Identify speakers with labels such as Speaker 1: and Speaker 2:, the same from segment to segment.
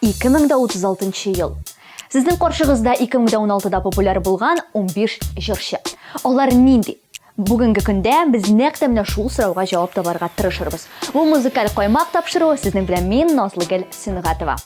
Speaker 1: 2036 ел. Сезнең каршыгызда 2016-да популяр булган 15 җырчы. Алар нинди? Бүгенге көндә без нәкъ тә менә шул сорауга җавап табарга тырышырбыз. Бу музыкаль каймак тапшыруы, сезнең белән мин, Назлыгөл Сөнгатова.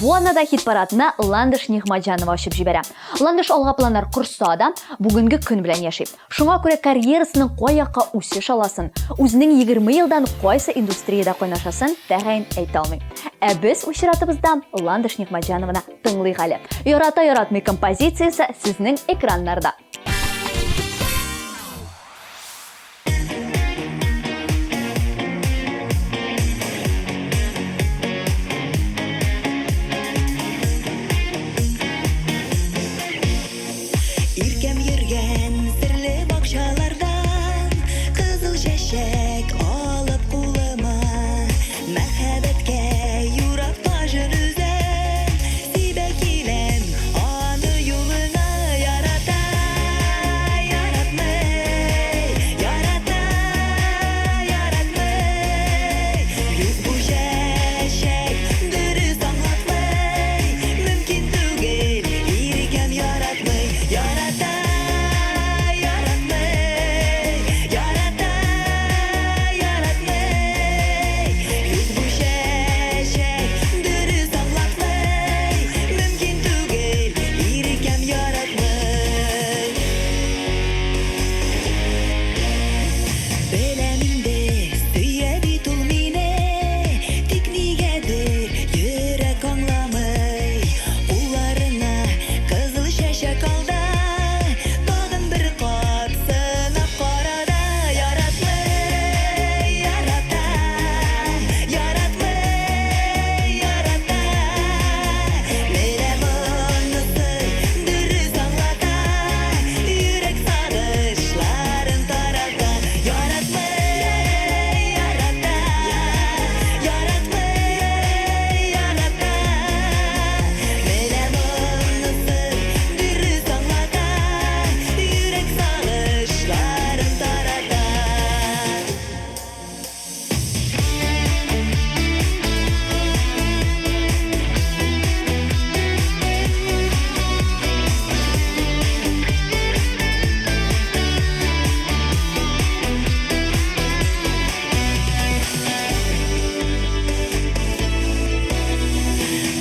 Speaker 1: Бу атнада хит-парадны Ландыш Нигъмәтҗанова ачып җибәрә. Ландыш алга планнар корса да, бүгенге көн белән яши. Шуңа күрә карьерасының кай якка үсеш аласын, үзенең 20 елдан кайсы индустриядә кайнашасын тәгаен әйтә алмый. Ә без үз чиратыбызда Ландыш Нигъмәтҗанованы тыңлыйк әле. Ярата яратмый композициясе сезнең экраннарда.
Speaker 2: Иркәм йөргән серле бакчалардан Кызыл чәчәк алып кулыма Мәхәббәткә юрап таҗын өзәм Сибә киләм аны юлыңа Ярата, яратмый, ярата, яратмый Юк бу чәчәк дөрес аңлатмый Мөмкин түгел, иркәм яратмый Ярата, яратмый, ярата, яратмый Юк бу чәчәк дөрес аңлатмый Мөмкин түгел, иркәм яратмый Беләм инде, сөя бит ул мине Тик нигәдер йөрәк аңламый Кулларыңа кызыл чәчәк ал да Тагын бер кат сынап кара да Яратмый, ярата, яратмый, ярата Менә монысы дөрес аңлата Йөрәк сагышларын тарата Яратмый, ярата, яратмый, ярата Менә монысы дөрес аңлата Йөрәк сагышларын тарата.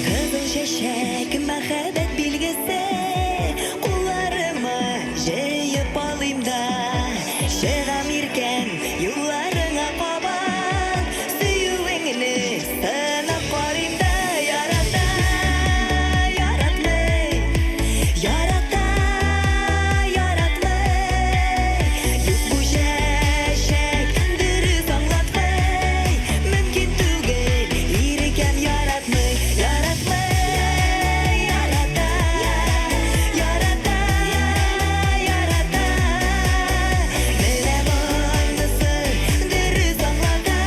Speaker 2: Кызыл чәчәк, мәхәббәт билгесе, Кулларыма җыеп алыйм да, Чыгам иркәм юлларыңа кабат, Сөюеңне сынап карыйм да, Ярата, яратмый, ярата, яратмый. Юк бу чәчәк дөрес аңлатмый, Мөмкин түгел, иркәм яратмый, Яратмый, ярата, ярата, ярата. Менә монысы дөрес аңлата,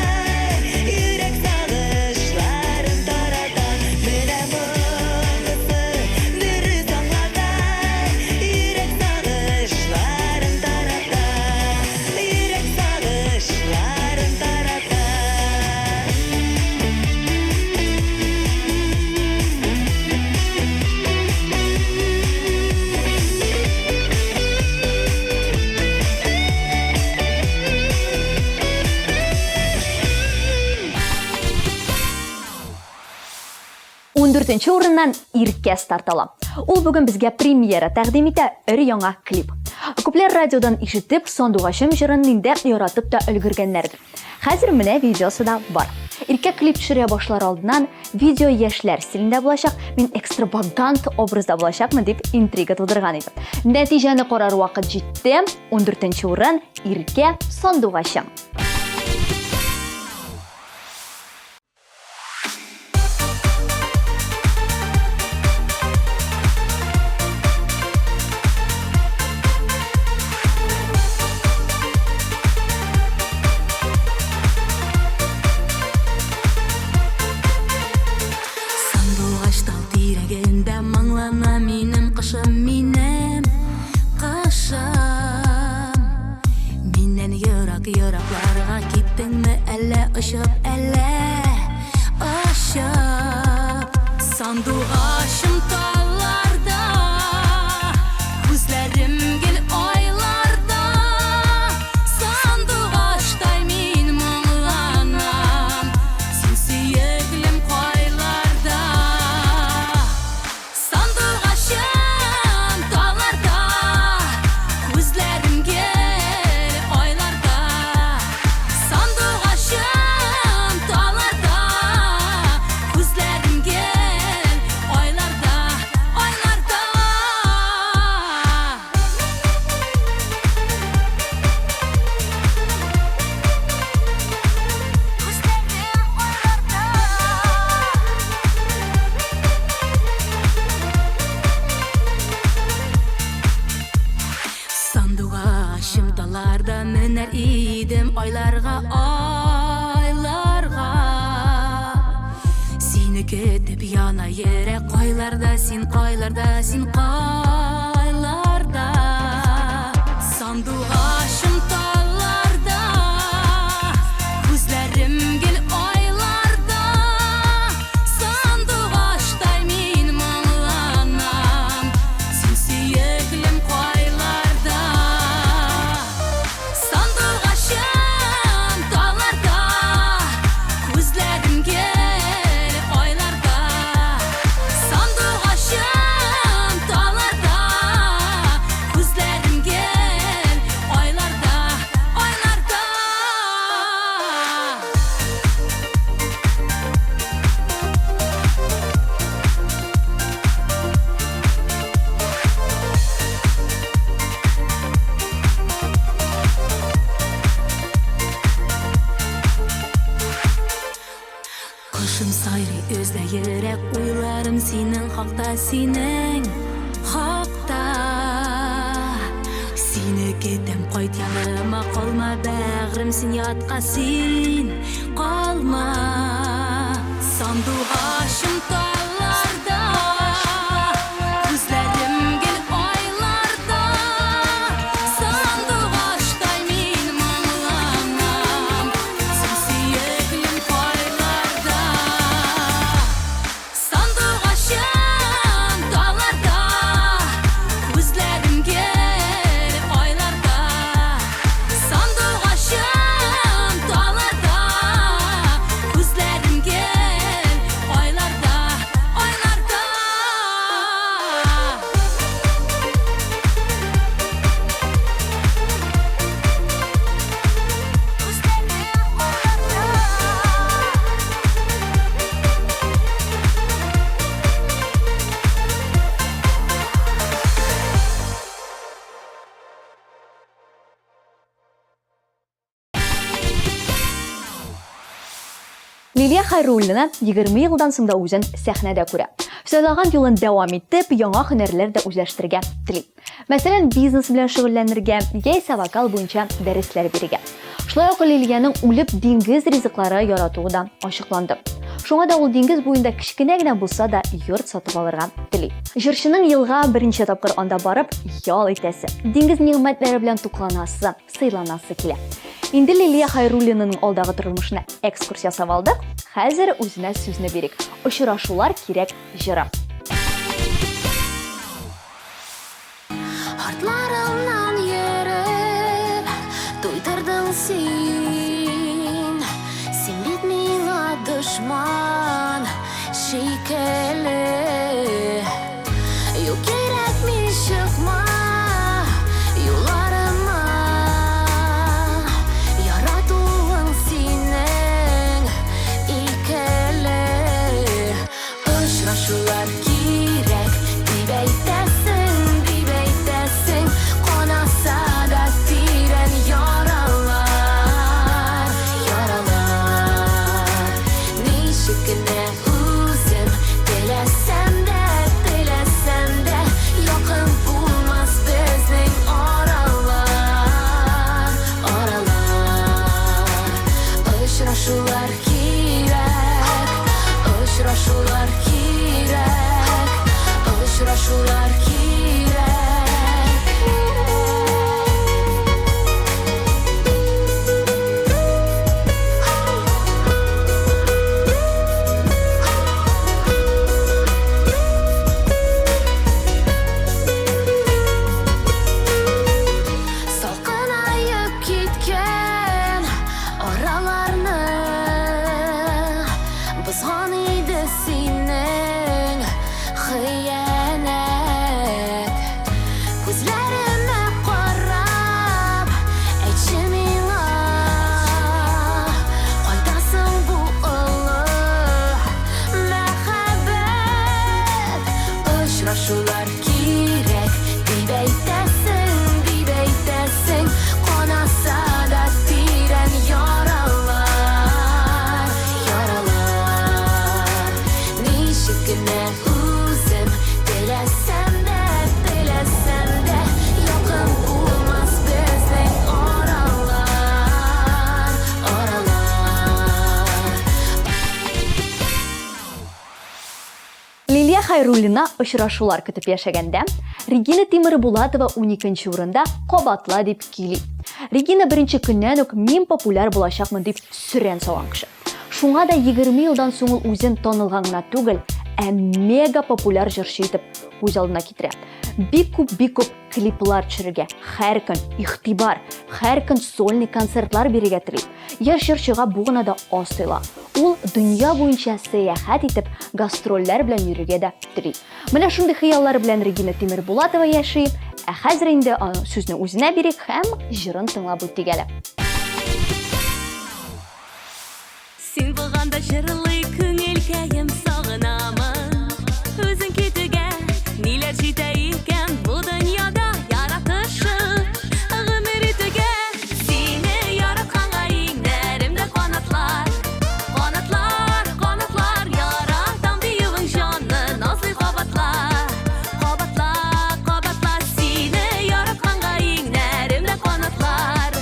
Speaker 2: Йөрәк сагышларын тарата. Менә монысы дөрес аңлата, Йөрәк сагышларын тарата. Йөрәк сагышларын тарата.
Speaker 1: Ундүртенче урыннан Иркә старт ала. Ул бүген безгә премьера тәкъдим итә, өр-яңа клип. Күпләр радиодан ишетеп, Сандугачым җырын инде яратып та өлгергәннәрдер. Хәзер менә видеосы да бар. Иркә клип төшерә башлар алдыннан видео яшьләр стилендә булачак, мин экстравагант образда булачакмын дип интрига тудырган иде. Нәтиҗәне карар вакыт җитте. 14 урын Иркә Сандугачым.
Speaker 2: Сандугач тал тирәгендә Очып әллә очып. Сандугачым талларда, күзләрем гел айларда. Сандугачтай мин моңланам, син сөеклем кайларда? Сандугачым талларда, күзләрем гел айларда. Сандугачым талларда, күзләрем гел айларда, айларда. Күзләрем айларда. Сандугачым талларда, менәр идем айларга, айларга. Сине көтеп яна йөрәк, кайларда син, кайларда син, кайларда? Сандугачым талларда, күзләрем гел айларда. Сандугачтай мин моңланам, син сөеклем кайларда? Сандугачым талларда, күзләрем гел айларда. Сандугачым талларда, күзләрем гел айларда, айларда. Кошым сайрый, өзлә йөрәк, уйларым синең хакта, синең хакта. Сине көтәм, кайт яныма, калма бәгърем син ятка, син калма. Сандугачым талларда, күзләрем гел айларда. Сандугачтай мин моңланам, син сөеклем кайларда? Сандугачым талларда, күзләрем гел айларда. Сандугачым талларда, күзләрем гел айларда, айларда. Күзләрем айларда.
Speaker 1: Лилия Хайруллина 20 елдан соң да үзен сәхнәдә күрә. Сайлаган юлын дәвам итеп, яңа һөнәрләр дә үзләштерергә тели. Мәсәлән, бизнес белән шөгыльләнергә яисә вокал буенча дәресләр бирергә. Шулай ук Лилиянең үлеп диңгез ризыклары яратуы да ачыкланды. Шуңа да ул диңгез буенда кечкенә генә булса да йорт сатып алырга тели. Җырчының елга берничә тапкыр анда барып ял итәсе, диңгез нигъмәтләре белән тукланасы, сыйланасы килә. Инде Лилия Хайруллинаның алдагы тормышына экскурс ясап алдык. Хәзер үзенә сүзне бирик. Очрашулар кирәк җыры.
Speaker 2: Артларымнан йөреп туйдырдың син. Син бит миңа дошман шикелле. Юк, кирәкми, чыкма юлларыма. Яратуың синең икеле. Очрашулар кирәк дип әйтәсең, дип әйтәсең. Канаса да тирән яралар, яралар. Ничек кенә үзем теләсәм дә, теләсәм дә, якын булмас безнең аралар, аралар. Очрашулар кирәк, очрашулар кирәк.
Speaker 3: Очрашулар кирәк, дип әйтәсең, дип әйтәсең, канаса да тирән яралар, яралар. Ничек кенә үзем теләсәм дә, теләсәм дә, якын булмас безнең аралар, аралар.
Speaker 1: Лилия Хайруллина очрашулар көтеп яшәгәндә, Регина Тимербулатова уникенче урында Кабатла дип көйли. Регина беренче көннән үк мин популяр булачакмын дип сөрән салган кеше. Шуңа да 20 елдан соң ул үзен танылган гына түгел, ә мега популяр җырчы итеп күз алдына китерә. Бик күп, бик күп клиплар төшерергә, һәр көн игътибар, һәр көн сольный концертлар бирергә тели. Яшь җырчыга бу гына да аз тоела. Ул дөнья буенча сәяхәт итеп, гастрольләр белән йөрергә дә тели. Менә шундый хыяллар белән Регина Тимербулатова яши. Ә хәзер инде аның сүзне үзенә бирик һәм җырын тыңлап үтик әле.
Speaker 3: Син булганда җырлый күңелкәем сагынамын. Үзең китүгә ниләр җитә икән бу дөньяда яратышып гомер итүгә. Сине яратканга иңнәремдә канатлар, канатлар, канатлар яратам диюең җанны назлый кабатла, кабатла, кабатла. Сине яратканга иңнәремдә канатлар,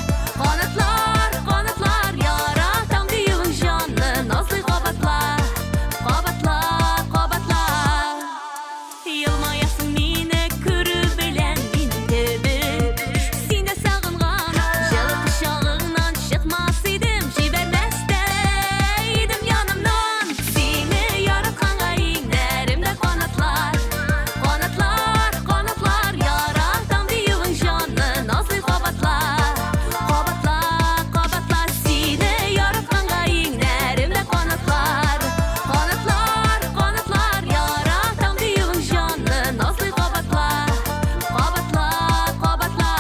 Speaker 3: Канатлар, канатлар, яратам диюең җанны назлый кабатла, кабатла, кабатла. Елмаясың мине күрү белән минем кебек. Син дә сагынган җылы кочагыңнан чыкмас идем, җибәрмәс тә идем янымнан. Сине яратканга иңнәремдә канатлар, канатлар, канатлар, яратам диюең җанны назлый кабатла. Кабатла, кабатла сине яратканга иңнәремдә канатлар, канатлар, канатлар яратам диюең җанны назлый кабатла, кабатла, кабатла.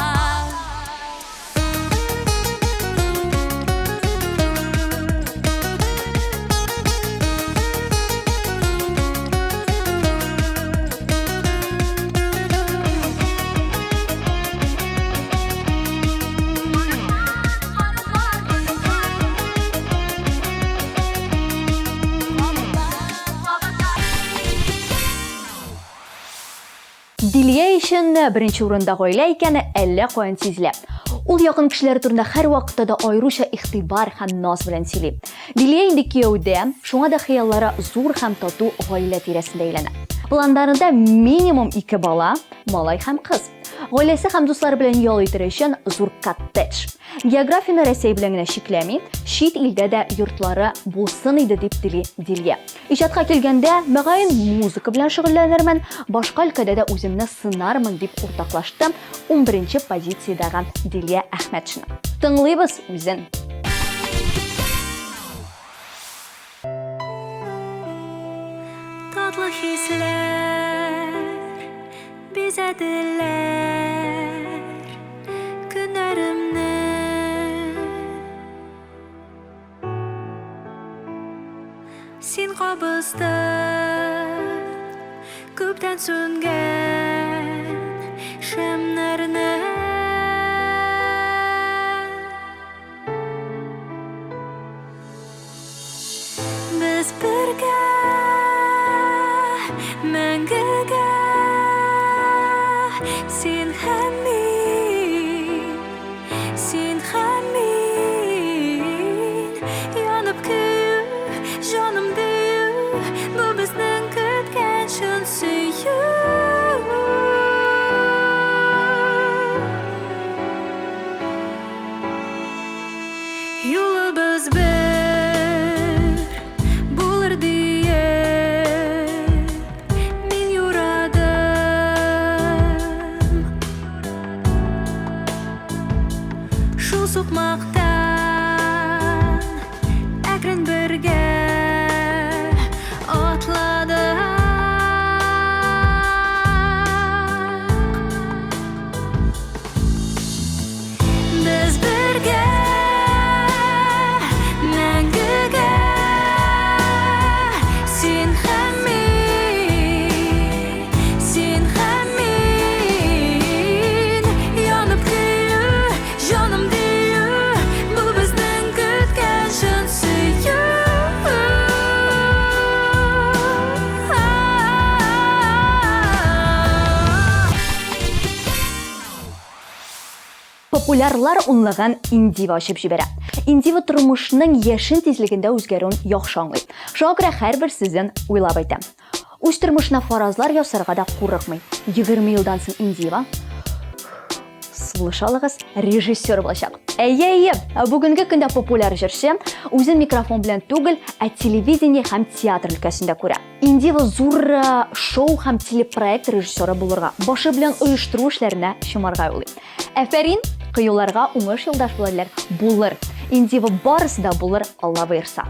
Speaker 1: Дилия өчен беренче урында гаилә икәне әллә каян сизелә. Ул якын кешеләре турында һәрвакытта да аеруча игътибар һәм наз белән сөйли. Дилия инде кияүдә, шуңа да хыяллары зур һәм тату гаилә тирәсендә әйләнә. Планнарында минимум ике бала, малай һәм кыз. Гаиләсе һәм дуслары белән ял итәр өчен зур коттедж. Географияне Рәсәй белән генә чикләми, чит илдә дә йортлары булсын иде дип тели Дилия. Иҗатка килгәндә, мөгаен, музыка белән шөгыльләнермен, башка өлкәдә дә үземне сынармын дип уртаклашты 11 позициядәге Дилия Әхмәтшина. Тыңлыйбыз үзен.
Speaker 3: Татлы хисләр бизәделәр көннәремне. Син кабыздың күптән сүнгән шәмнәрне. Без бергә мәңгегә син һәм мин, син һәм мин. Янып көю, җаным дию, бу безнең көткән чын сөю. Юлыбыз бер булыр диеп мин юрадым.
Speaker 1: Популярлар унлыгын Индива ачып җибәрә. Индива тормышның яшен тизлегендә үзгәрүен яхшы аңлый. Шуңа күрә һәрбер сүзен уйлап әйтә. Үз тормышына фаразлар ясарга да курыкмый. 20 елдан соң Индива сулыш алыгыз, режиссер булачак. Әйе, әйе, бүгенге көндә популяр җырчы үзен микрофон белән түгел, ә телевидение һәм театр өлкәсендә күрә. Индива зур э, шоу һәм телепроект режиссеры булырга, башы белән оештыру эшләренә чумарга уйлый. Әфәрин, кыюларга уңыш юлдаш булалар, булыр. Индива барысы да булыр, Алла боерса.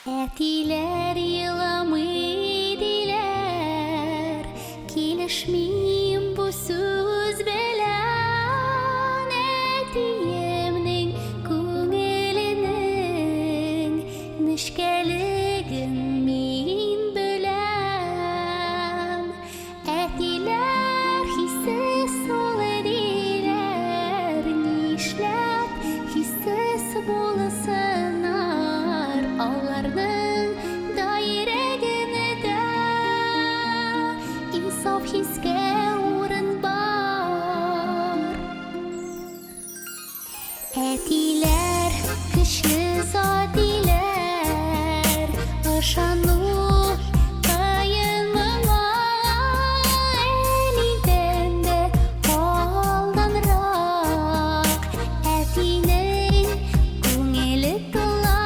Speaker 3: Әтиләр еламый диләр, Килешмим бу сүз белән. Әтиемнең күңеленең Нечкәлеген мин беләм. Әтиләр хиссез ул диләр, Нишләп хиссез булсыннар? Аларның да йөрәгендә Инсаф хискә урын бар. Әтиләр көчле зат диләр, Ышану кыен моңа. Әнидән дә алданрак Әтинең күңеле тула.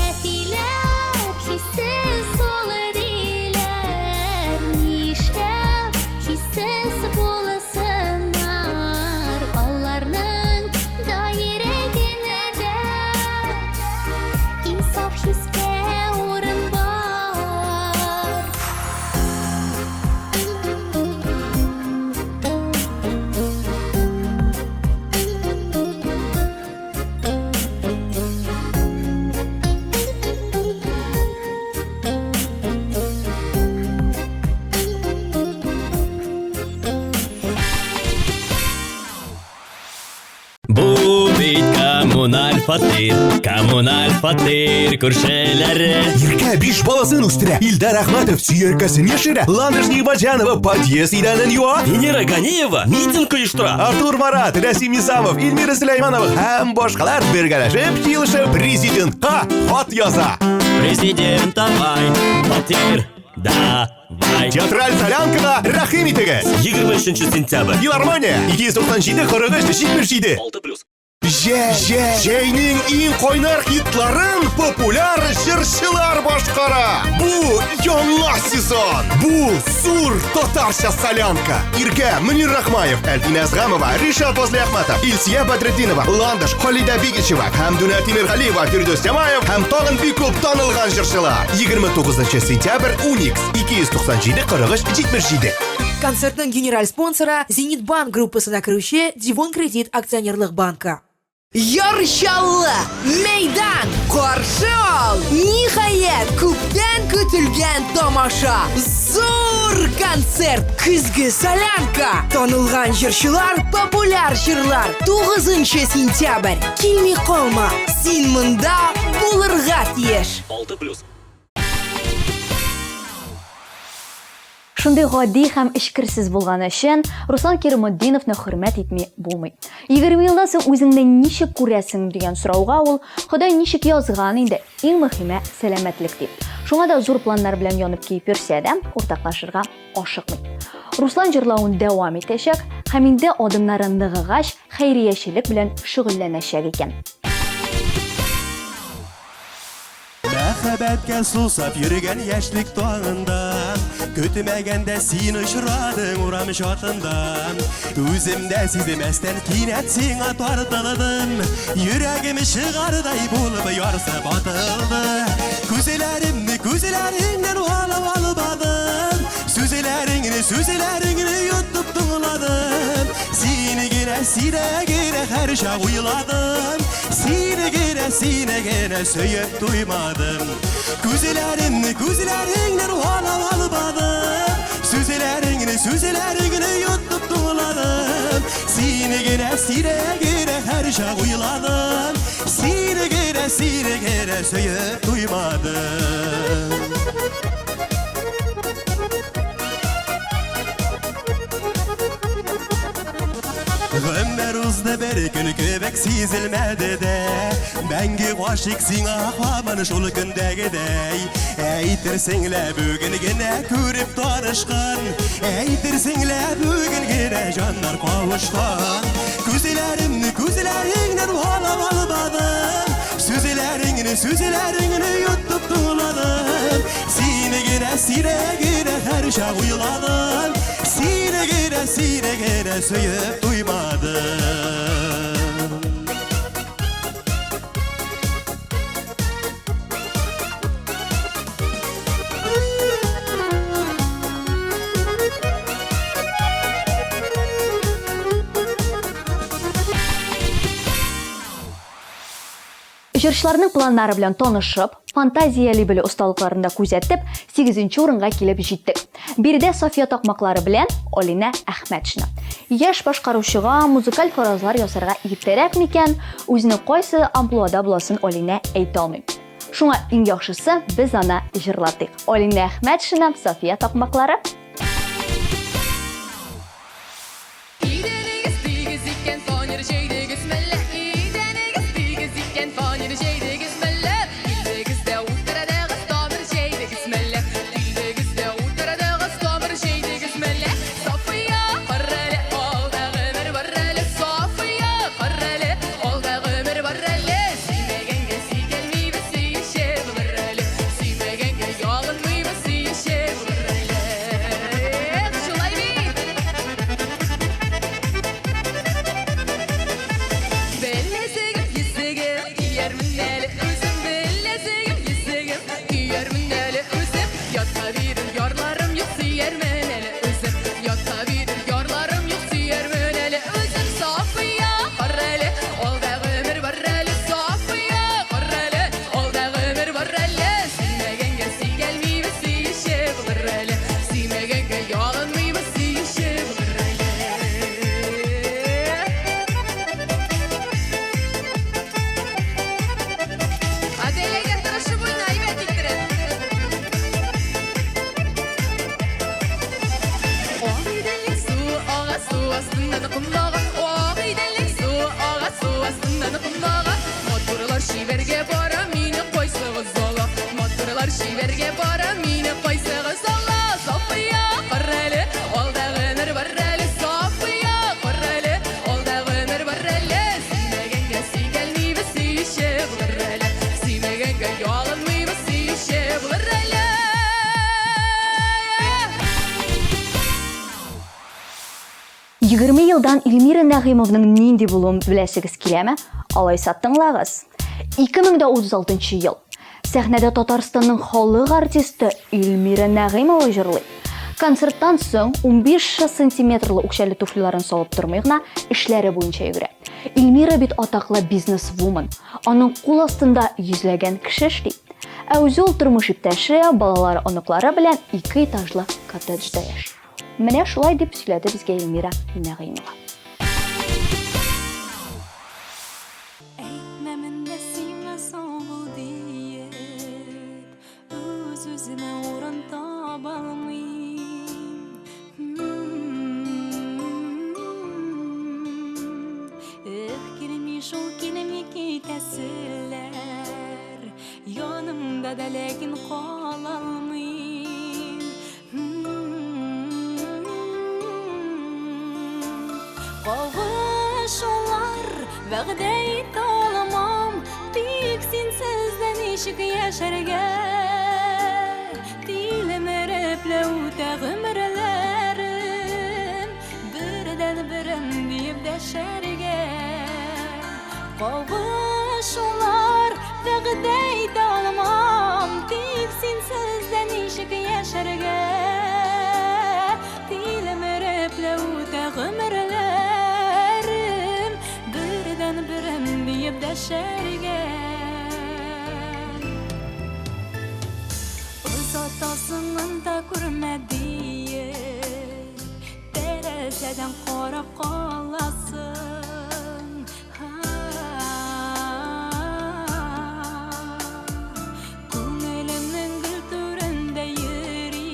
Speaker 3: Әтиләр хиссез булыр диләр, Нишләп хиссез булсыннар? Аларның да йөрәгендә Инсаф хискә урын бар.
Speaker 4: Бу бит коммуналь фатир, коммуналь фатир күршеләре.
Speaker 5: Иркә биш баласын үстерә. Илдар Әхмәтов сөяркәсен яшерә. Ландыш Нигъмәтҗанова подъезд идәнен юа.
Speaker 4: Венера Ганиева митинг оештыра.
Speaker 5: Артур Марат, Рәсим Низамов, Эльмира Сөләйманова һәм башкалар бергәләшеп җыелышып президентка хат яза.
Speaker 4: Президент давай, фатир давай.
Speaker 5: Театраль солянкага рәхим итегез.
Speaker 4: 23 сентябрь.
Speaker 5: Филармония 297 43 77.
Speaker 4: 6 плюс.
Speaker 5: Җәй, җәй, җәйнең иң кайнар хитларын популяр җырчылар башкара. Бу яңа сезон. Бу зур татарча солянка. Иркә, Мөнир Рахмаев, Әлфинә Әзгамова, Ришат Фазлыәхмәтов, Илсия Бәдретдинова, Ландыш, Халидә Бигичева, Хәмдүнә Тимергалиева, Фирдүс Тямаев һәм тагын бик күп танылган җырчылар. 29 сентябрь Уникс 297 43 77.
Speaker 6: Концертның генераль спонсоры Зенит Банк группасына керүче Дивон Кредит акционерлык банкы.
Speaker 7: Яр Чаллы! Мәйдан! Каршы ал! Ниһаять, күптән көтелгән тамаша! Зур концерт! Көзге солянка! Танылган җырчылар, популяр җырлар! 9 сентябрь! Килми калма! Син монда булырга тиеш!
Speaker 4: 6 плюс.
Speaker 1: Шундый гади һәм эчкерсез булганы өчен Руслан Кирамутдиновны хөрмәт итми булмый. 20 елдан соң үзеңне ничек күрәсең дигән сорауга ул, Ходай ничек язган инде, иң мөһиме сәламәтлек ди. Шуңа да зур планнар белән янып киеп йөрсә дә, уртаклашырга ашыкмый. Руслан җырлавын дәвам итәчәк һәм инде адымнары ныгыгач, хәйриячелек белән шөгыльләнәчәк икән.
Speaker 8: Мәхәббәткә сусап йөргән яшьлек таңында Көтмәгәндә син очрадың урам чатында Үзем дә сиземәстән кинәт сиңа тартылдым Йөрәгем чыгардай булып ярсып атылды Күзләремне күзләреңнән алып албадым Сүзләреңне сүзләреңне йотып тыңладым Сине генә, сине генә һәрчак уйладым Сине генә, сине генә сөеп туймадым Күзләремне күзләреңнән ала албадым Сүзләреңне, сүзләреңне йотып тыңладым Сине генә, сине генә һәрчак уйладым Сине генә, сине генә сөеп туймадым. Узды бер көн кебек сизелмәде дә. Мәңге гашыйк сиңа һаман шул көндәгедәй. Әйтерсең лә бүген генә күреп танышкан. Әйтерсең лә бүген генә җаннар кавышкан. Күзләремне күзләреңнән ала алмадым. Сүзләреңне сүзләреңне йотып тыңладым. Сине генә, сине генә һәрчак уйладым. Сине генә, сине генә сөеп туймадым.
Speaker 1: Җырчыларның планнары белән танышып, фантазияли белү осталыкларын да күзәтеп, 8 урынга килеп җиттек. Биредә София такмаклары белән Алинә Әхмәтшина. Яшь башкаручыга музыкаль фаразлар ясарга иртәрәк микән, үзенең кайсы амплуада буласын Алинә әйтә алмый. Шуңа иң яхшысы без аны җырлатыйк. Алинә Әхмәтшина, София такмаклары.
Speaker 9: Идәнегез тигез икән, фанер җәйдегез мәллә? Идәнегез тигез икән, фанер җәйдегез мәллә? Килдегез дә утырдыгыз, тамыр җәйдегез мәллә? Килдегез дә утырдыгыз, тамыр җәйдегез мәллә? Сафия, кара әле, алда гомер бар әле. Сафия, кара әле, алда гомер бар әле. Сөймәгәнгә сөйкәлмибез, сөюче булыр әле. Сөймәгәнгә ялынмыйбыз, сөюче булыр әле. Эх, шулай бит! Беләзегем, йөзегем, киярмен әле үзем. Беләзегем, йөзегем, киярмен әле үзем. Ятка бирер ярларым юк, сөярмен әле үзем. Ятка бирер ярларым юк, сөярмен әле үзем. Сафия, кара әле, алда гомер бар әле. Сафия, кара әле, алда гомер бар әле. Сөймәгәнгә сөйкәлмибез, сөюче булыр әле. Сөймәгәнгә ялынмыйбыз, сөюче булыр әле. Аделәгә тырышып уйна, әйбәт иттереп. Ак Иделнең суы ага, су астыннан комлага. Ак Иделнең суы ага, су астыннан комлага. Матурлар чибәргә бара, мине кайсыгыз ала? Матурлар чибәргә бара, мине кайсыгыз ала? Сафия, кара әле, алда гомер бар әле. Сафия, кара әле, алда гомер бар әле. Сөймәгәнгә сөйкәлмибез, сөюче булыр әле. Сөймәгәнгә ялынмыйбыз, сөюче булыр әле.
Speaker 1: 20 елдан Эльмира Нәгыймовның нинди булуын беләсегез киләме? Алайса тыңлагыз. 2036 ел. Сәхнәдә Татарстанның халык артисты Эльмира Нәгыймова җырлый. Концерттан соң 15 сантиметрлы үкчәле туфлиларын салып тормый гына эшләре буенча йөгерә. Эльмира бит атаклы бизнес-вумен. Аның кул астында йөзләгән кеше эшли. Ә үзе ул тормыш иптәше, балалары, оныклары белән ике этажлы коттеджда яши. Менә шулай дип сөйләде безгә Эльмира Нәгыймова.
Speaker 2: Әйтмәмен дә сиңа сау бул диеп, үз-үземә урын таба алмыйм. Эх, килми шул, килми китәселәр, янымда да ләкин кала алмыйм. Кавышулар вәгъдә итә алмам, тик синсез дә ничек яшәргә? Тилмереп лә үтә гомерләрем, бердән-берем диеп дәшәргә. Кавышулар вәгъдә итә алмам, тик синсез дә ничек яшәргә? Тилмереп лә үтә гомерләрем, бердән-берем диеп дәшәргә. Озатасың да күрмә диеп, тәрәзәдән карап каласың. Күңелемнең гөл түрендә йөри,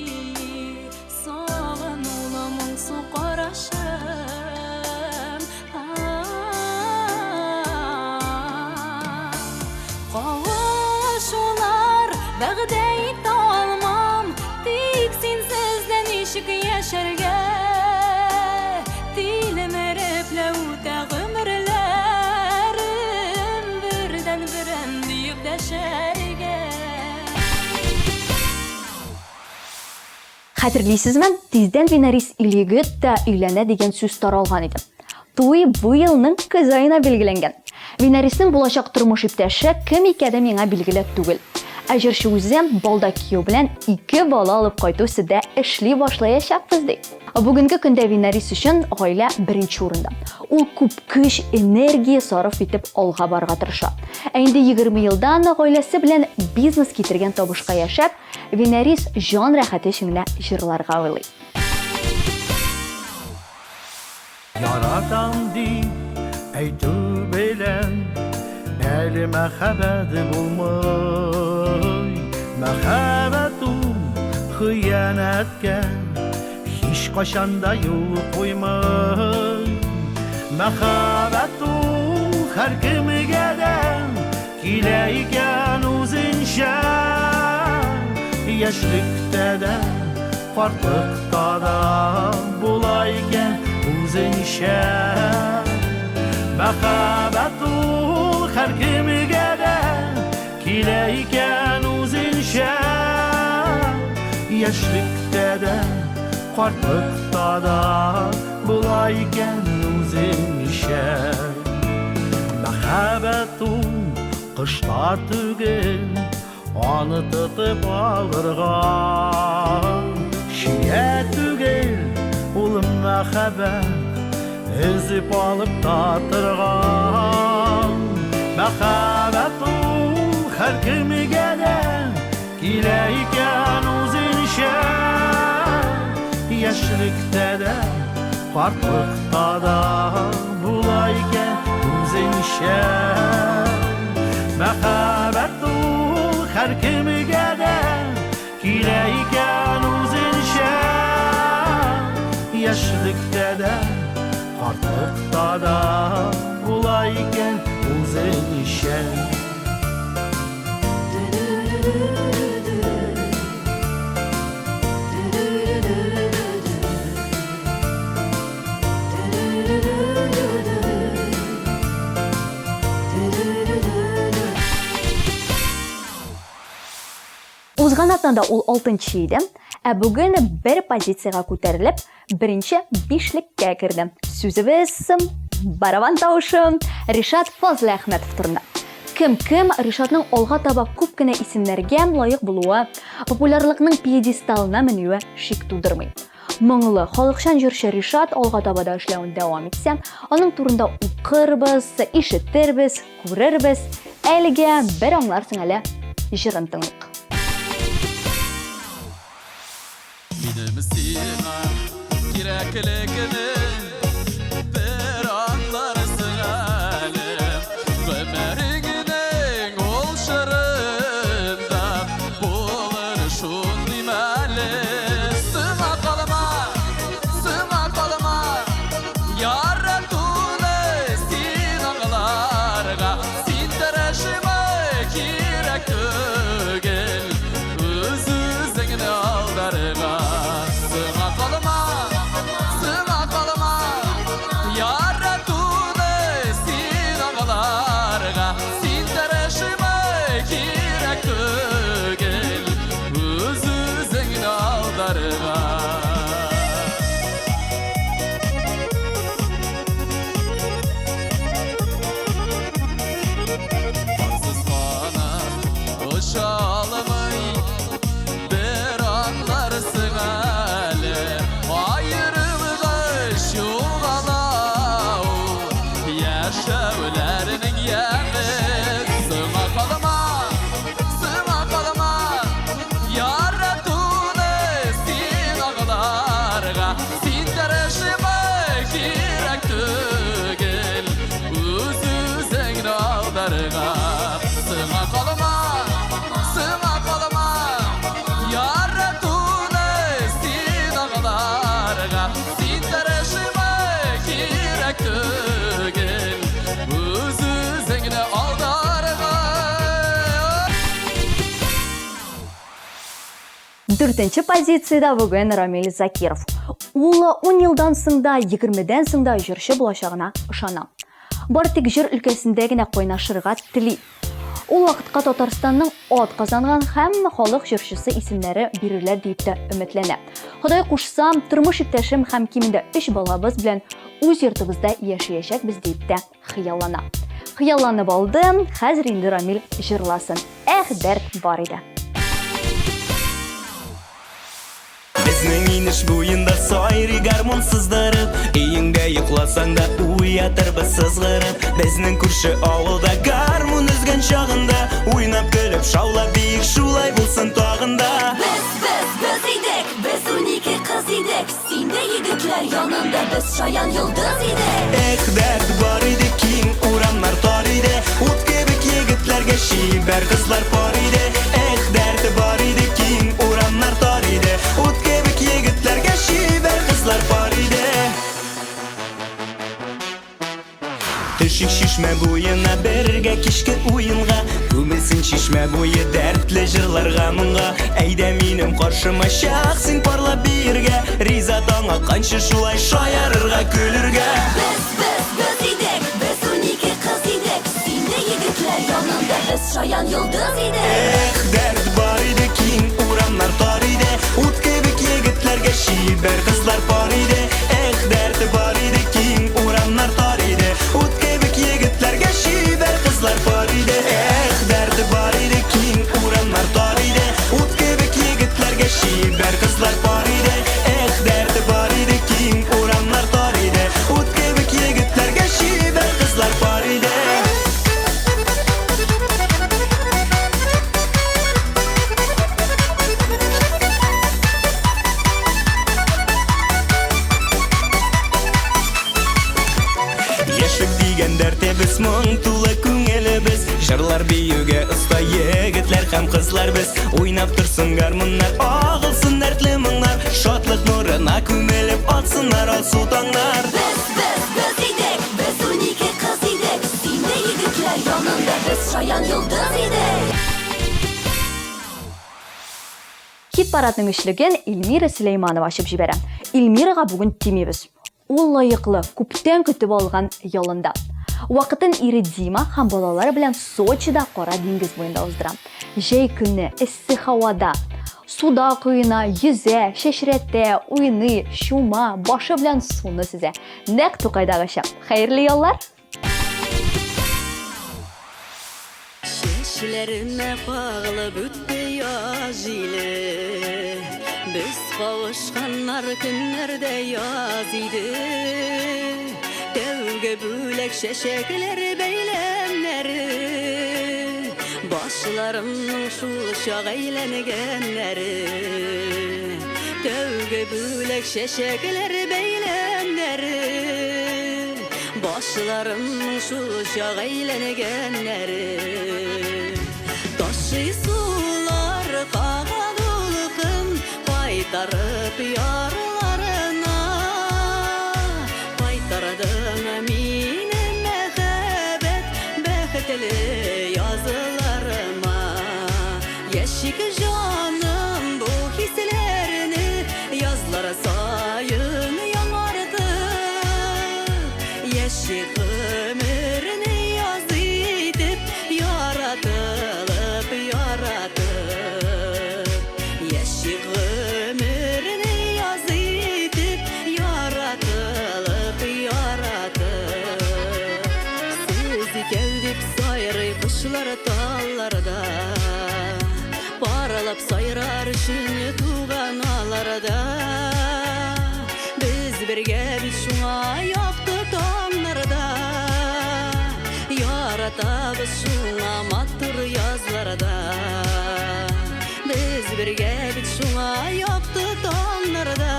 Speaker 2: сагынулы моңсу карашым.
Speaker 3: Вәгъдә итә алмам, тик синсез дә ничек яшәргә? Тилмереп лә үтә гомерләрем, бердәнберем диеп дәшәргә.
Speaker 1: Хәтерлисезме, тиздән Винарис Илъегет тә өйләнә дигән сүз таралган иде. Туй бу елның көз аена билгеләнгән. Винариснең булачак тормыш иптәше кем икәне миңа билгеле түгел. Ә җырчы үзе балда кияү белән ике бала алып кайту өстендә эшли башлаячакбыз ди. Бүгенге көндә Винарис өчен гаилә беренче урында. Ул күп көч, энергия сарыф итеп алга барырга тырыша. Ә инде 20 елдан гаиләсе белән бизнес китергән табышка яшәп, Винарис җан рәхәте өчен генә җырларга уйлый.
Speaker 10: Яратам дип әйтү белән әле мәхәббәт булмый. Мәхәббәт ул хыянәткә һич кайчан да юл куймый. Мәхәббәт ул һәркемгә дә килә икән үзенчә. Яшьлектә дә, картлыкта да була икән үзенчә. Мәхәббәт ул һәркемгә дә килә икән үзенчә. Яшьлектә дә, картлыкта да була икән үзенчә. Мәхәббәт ул кышта түгел, аны тотып алырга. Чия түгел, ул мәхәббәт, өзеп алып татырга. Мәхәббәт ул һәркемгә дә килә икән үзенчә. Яшьлектә дә, картлыкта да була икән үзенчә. Мәхәббәт ул һәркемгә дә килә икән үзенчә. Яшьлектә дә, картлыкта да була икән үзенчә.
Speaker 1: Узган атнада ул алтынчы иде, ә бүген бер позициягә күтәрелеп, беренче бишлеккә керде. Сүзебез барабан тавышы Ришат Фазлыәхмәтов турында. Кем кем Ришатның алга таба күп кенә исемнәргә лаек булуы, популярлыкның пьедесталына менүе шик тудырмый. Моңлы, халыкчан җырчы Ришат алга таба да эшләвен дәвам итсә, аның турында укырбыз, ишетербез, күрербез. Әлегә бер аңларсың әле җырын тыңлыйк.
Speaker 11: Минем сиңа кирәклекне бер аңларсың әле. Гомереңнең ул чорында булыр шундый мәле. Сиңа калма, сиңа калма, яратуны син аңларга. Син тырышма, кирәк түгел, үз-үзеңне алдарга. Сиңа калма, сиңа калма.
Speaker 1: Дүртенче позициядә бүген Рамил Закиров. Ул 10 елдан соң да, 20дән соң да җырчы булачагына ышана. Бары тик җыр өлкәсендә генә кайнашырга тели. Ул вакытка Татарстанның ат казанган һәм халык җырчысы исемнәре бирерләр диеп тә өметләнә. Ходай кушса, тормыш иптәшем һәм кимендә өч балабыз белән үз йортыбызда яшәячәкбез диеп тә хыяллана. Хыялланып алды, хәзер инде Рамил җырласын. Эх, дәрт бар иде.
Speaker 8: Безнең инеш буенда сайрый гармун сыздырып, Өеңдә йокласаң да уятырбыз сызгырып. Безнең күрше авылда гармун өзгән чагында, Уйнап көлеп шаулап биек шулай булсын тагын да.
Speaker 2: Без, без, без идек, без 12 кыз идек, Син дә егетләр янында без шаян йолдыз идек.
Speaker 8: Эх, дәрт бар иде, киң урамнар тар иде, Ут кебек егетләргә чибәр кызлар пар иде. Эх, дәрт бар иде, киң урамнар тар иде, Ут кебек егетләргә чибәр кызлар пар иде. Төшик чишмә буена бергә кичке уенга, Күмелсен чишмә буе дәртле җырларга моңга. Әйдә минем каршыма чак син парлап биергә, Риза таң атканчы шулай шаярырга, көлергә.
Speaker 2: Без, без, без идек, без 12 кыз идек, Син дә егетләр янында без шаян йолдыз идек.
Speaker 8: Эх, дәрт бар иде, киң урамнар тар иде, Ут кебек егетләргә чибәр кызлар пар иде. Эх, дәрт бар иде, киң урамнар тар иде, Ут кебек егетләргә чибәр кызлар пар иде. Эх, дәрт бар иде, киң урамнар тар иде, Ут кебек егетләргә чибәр кызлар пар иде. Эх, дәрт бар иде, киң урамнар тар иде, Ут кебек егетләргә чибәр кызлар пар иде. Яшьлек дигән дәртебез, моң тулы күңелебез, Җырлар биюгә оста егетләр һәм кызлар без. Уйнап торсын гармуннар, агылсын дәртле моңнар, Шатлык нурына күмелеп атсыннар алсу таңнар.
Speaker 2: Без, без, без идек, без 12 кыз идек, Син дә егетләр янында без шаян йолдыз идек.
Speaker 1: Хит-парадның өчлеген Эльмира Сөләйманова ачып җибәрә. Эльмирага бүген тимибез. Ул лаеклы, күптән көтеп алган ялында. Вакытын ире Дима һәм балалары белән Сочида Кара диңгез буенда уздыра. Җәй көне эссе һавада суда коена, йөзә, чәчрәтә, уйный, чума, башы белән суны сөзә. Нәкъ Тукайдагыча. Хәерле яллар!
Speaker 12: Чәчләремә кагылып үтте яз җиле. Без кавышканнар көннәрдә яз иде. Тәүге бүләк чәчәкләр бәйләмнәре. Башларымның шул чак әйләнгәннәре. Тәүге бүләк чәчәкләр бәйләмнәре. Башларымның шул чак әйләнгәннәре. Ташый сулар кага дулкын, кайтарып ярларына. Кайтардың мине мәхәббәт бәхетле язларыма. Яшик җаным бу хисләрне язлар саен яңартып. Яшик гомерне яз итеп, яратылып, яратып. Яшик гомерне яз итеп, яратылып, яратып. Сез икәү дип сайрый кошлар талларда, Паралап сайрар өчен туган аларда. Без бергә бит шуңа якты таңнарда, Яратабыз шуңа матур язларда. Без бергә бит шуңа якты таңнарда,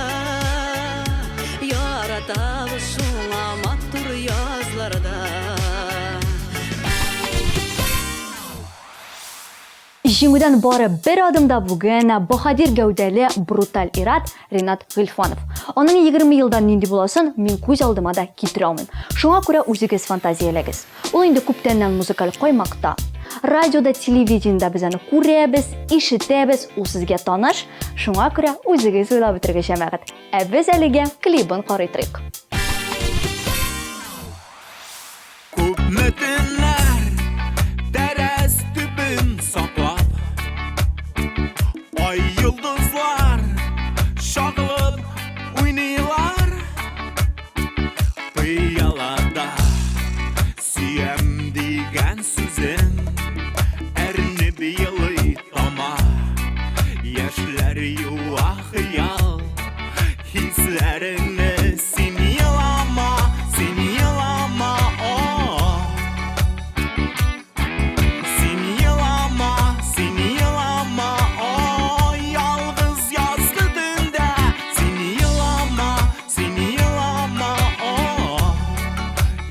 Speaker 12: Яратабыз шуңа матур язларда.
Speaker 1: Җиңүдән бары бер адымда бүген баһадир гәүдәле бруталь ират Ринат Гыйльфанов. Аның 20 елдан нинди буласын мин күз алдыма да китерә алмыйм. Шуңа күрә үзегез фантазияләгез. Ул инде күптәннән музыкаль каймакта. Радиода, телевидениедә без аны күрәбез, ишетәбез, ул сезгә таныш. Шуңа күрә үзегез уйлап бетерегез, җәмәгать. Ә без әлегә клибын карый торыйк.
Speaker 8: Күпме төннәр тәрәз төбен саклап, Ай йолдызлар чагылып уйныйлар. Пыялада сөям дигән сүзең Әрнеп елый тама. Яшьләр юа хыял Хисләреңне син елама, син елама, о. Син елама, син елама, о. Ялгыз язгы төндә син елама, син елама, о.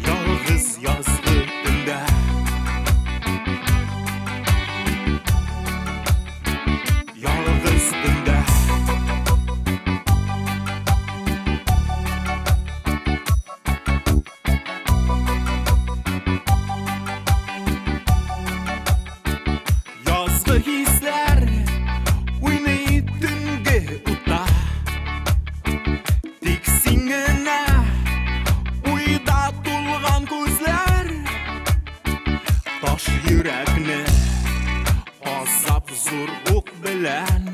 Speaker 8: Ялгыз язгы төндә. Ялгыз төндә. Язгы хисләр уйный төнге утта. Тик син генә уйда тулган күзләр. Таш йөрәкне Азап зур ук белән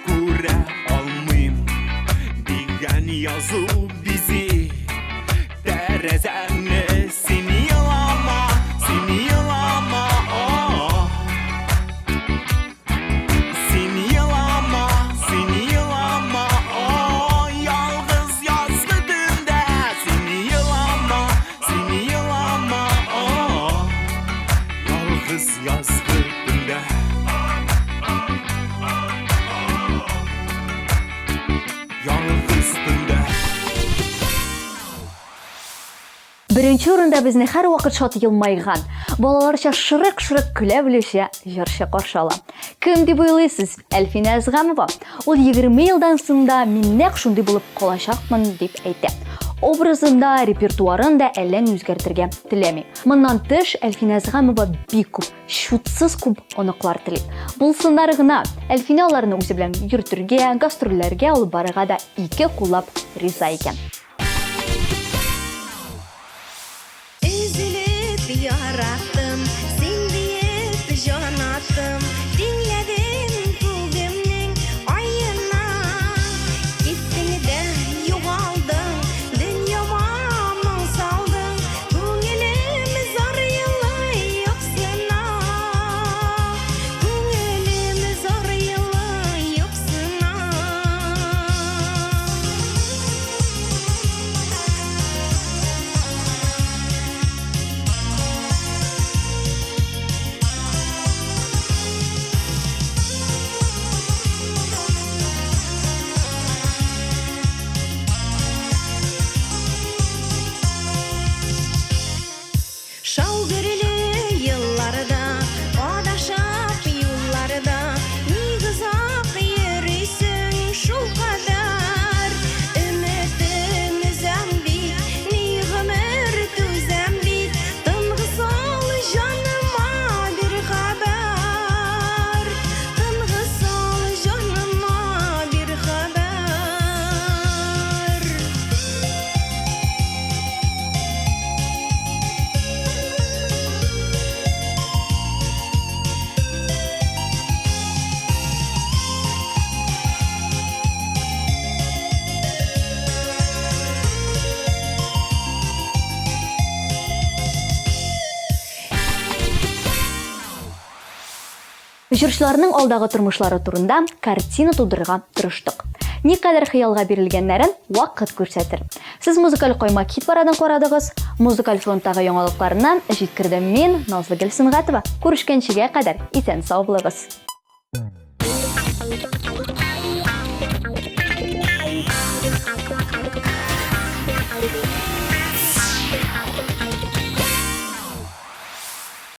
Speaker 8: Күрә алмыйм дигән язу бизи Тәрәзәңне син елама, син елама, о. Син елама, син елама, о. Ялгыз язгы төндә син елама, син елама, о. Ялгыз язгы төндә. Ялгыз төндә.
Speaker 1: Беренче урында безне һәрвакыт шат елмайган, балаларча шырык-шырык көлә белүче җырчы каршы ала. Кем дип уйлыйсыз? Әлфинә Әзгамова. Ул 20 елдан соң да мин нәкъ шундый булып калачакмын дип әйтә. Образын да, репертуарын да әллә ни үзгәртергә теләми. Моннан тыш, Әлфинә Әзгамова бик күп, чутсыз күп оныклар тели. Булсыннар гына, Әлфинә аларны үзе белән йөртергә, гастрольләргә алып барырга да ике куллап риза икән.
Speaker 12: Өзелеп яраттым, син диеп җан аттым, Тиңләдем күгемнең аена. Киттең дә югалдың, дөньяма моң салдың, Күңелем зар елый юксына. Күңелем зар елый юксына. Шау-гөрле елларда, адашып юлларда, Ник озак йөрисең шулкадәр? Өметем өзәм бит, ни гомер түзәм бит, Тынгы сал җаныма бир хәбәр, Тынгы сал җаныма бир хәбәр.
Speaker 1: Җырчыларның алдагы тормышлары турында картина тудырырга тырыштык. Никадәр хыялга бирелгәннәрен вакыт күрсәтер. Сез музыкаль каймак хит парадын карадыгыз. Музыкаль фронттагы яңалыкларыннан җиткердем мин, Назлыгөл Сөнгатова. Күрешкәнчегә кадәр исән-сау булыгыз.